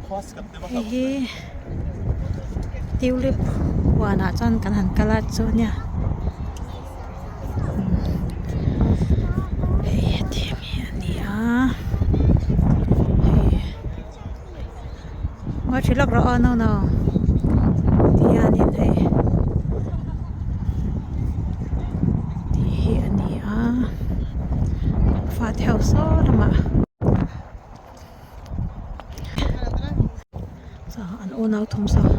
Hei hi tulip huanah chuan kan han kal a chu nia hei hetiang hi a ni a hei ngawi tha lawk rawh aw no no tihianin hei tih hi a ni a fate ho saw lamah. An unau thum saw.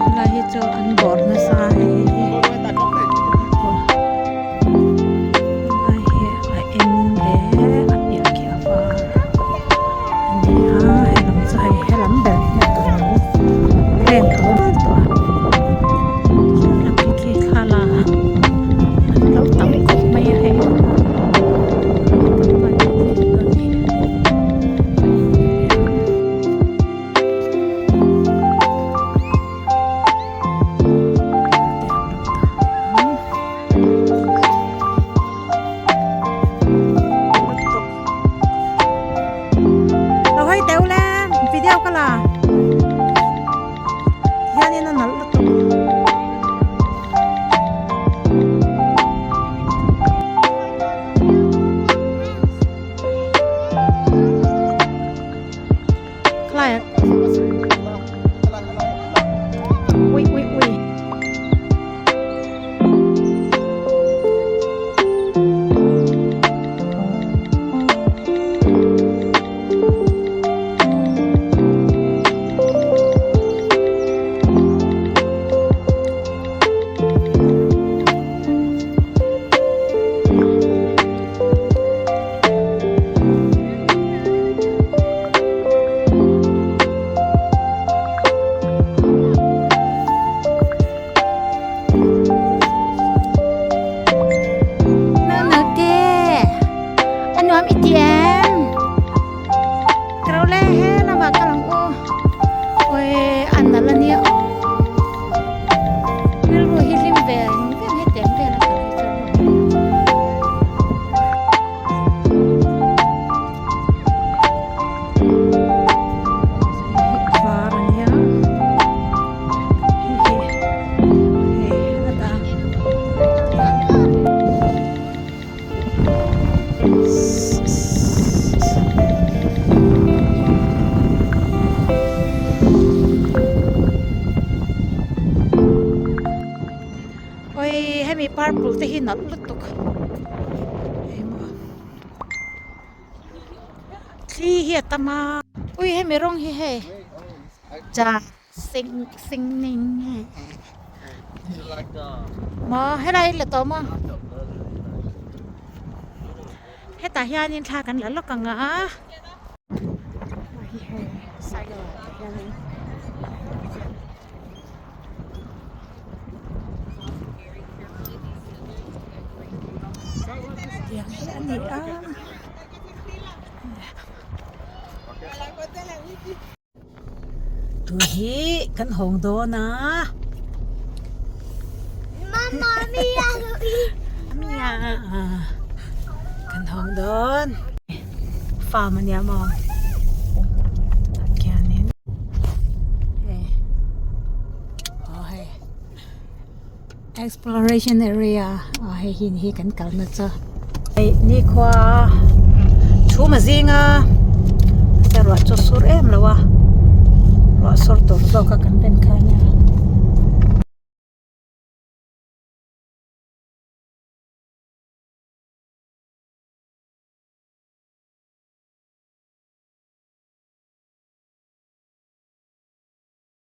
Helai hi chu an bawr nasa a hei hi helai hi a eng leh a piah khi a var a ni a helam chu hei helam ber hi a tawh lo pen tawh tawh a. Khi thla an lo tam khawp mai a hei lo hawi teuh le video ka la. Hianin a nalh lutuk. Khlai ah ui ui ui. A nuam i ti em? Ka ro le he lamah ka lang u. Oi a nalh a nia aw. Rilru hi hlim ve ang vel hetiang vel a kal hi chuan var a nia hei hi hei a dang. Oi hemi purple te hi nalh lutuk emaw thli hi a tam a ui hemi rawng hi hei cha sing sing ning maw helai la tawh maw hetah hianin thla kan la lawk ang a hei hi side ah hianin. Tiang hi a ni a. Tui hi kan hawng dawn a. Mama mia Mia kan hawng dawn. Farm a nia maw. Khianin hei aw hei exploration area a hei hi ni hi kan kalna chu hei nikhua chhum a zing a ruah chu a sur em lo a ruah sur tur zawk a kan rin kha ania.